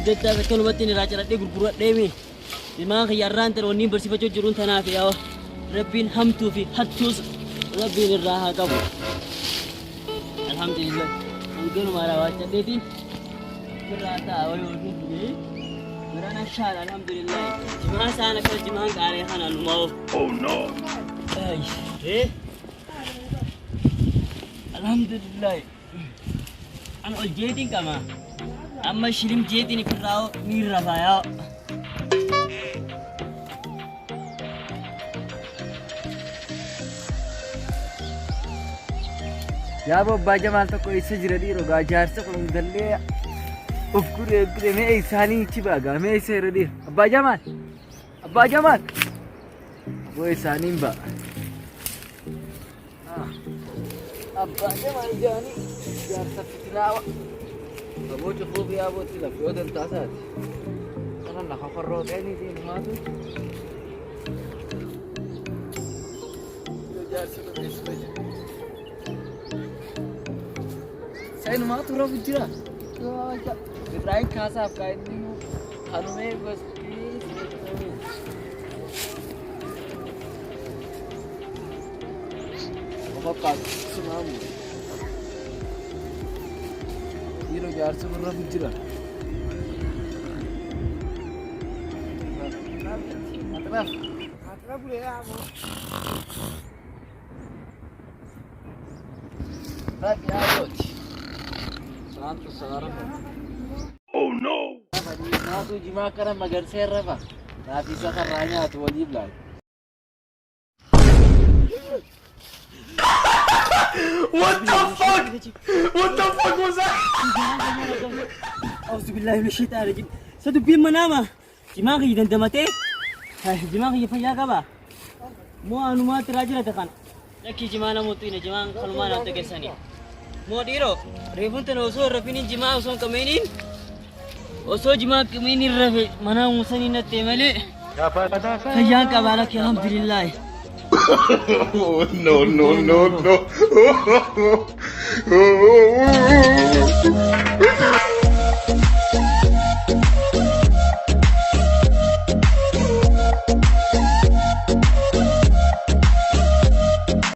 Dugdattaa akkanumatti irraa caladhee gurguradhee mi. Ilmaan kiyya irraan tana wanni barsiifachuu jiruun tanaaf yaa Rabbiin hamtuu fi hattuus Rabbiin irraa haa qabu. Alhamdulillah. Hanganuma raawwacadheetiin irraa ta'a wayii waliin jedhee biraan ashaadha alhamdulillah. Jimaan isaan akka jimaan qaaree kana numaa. Oh no. Eh. Alhamdulillah. An ol jeetiin qaba. Amma shilim jeetiin ifirraa ni rafa yaa. Yaa abbaa Jamaal tokko eessa jira dhiiroo gaa jaarsa kun hundallee of guree guree mee isaanii ichi baagaa mee eessa jira dhiiroo abbaa Jamaal abbaa Jamaal aboo isaaniin ba'a. Abbaa Jamaal jaanii jaarsa fitinaawa. Aboo cufuu fi abootti lafa yoo dantaa isaati. Kana lafa farroo ta'anii fi maatu. Jaarsi kun eessuma jira? Sa'inumaatu rafu jira. Ibrahim kaasaaf kaa inni kanumee gosti. Fakkaatu sumaamu. Dhiiroo jaarsi kun rafu jira. Atraf. Atraf bulee yaa Rafi yaa Saantu saarafa. Oh no! Naatu jimaa kana magarsee rafa. Naaf isa karraa nyaatu waliif laala. What the fuck? What the fuck was that? Auzu billahi min shaitaan rajim. Sa dubbiin manaama. Jimaa kiyya dandamatee jimaa kiyya fayyaa qaba. Moo anumaatti irraa jirata kana. Lakkii jimaa namoota ina jimaan kanumaa naaf dhageessanii. Moo dhiiroo reefuun tana osoo hin rafiniin jimaa osoo hin qameeniin osoo jimaa qameeniin rafe manaa uumsanii nattee malee fayyaan qabaa lakki alhamdulillaahi. Oh no no no no!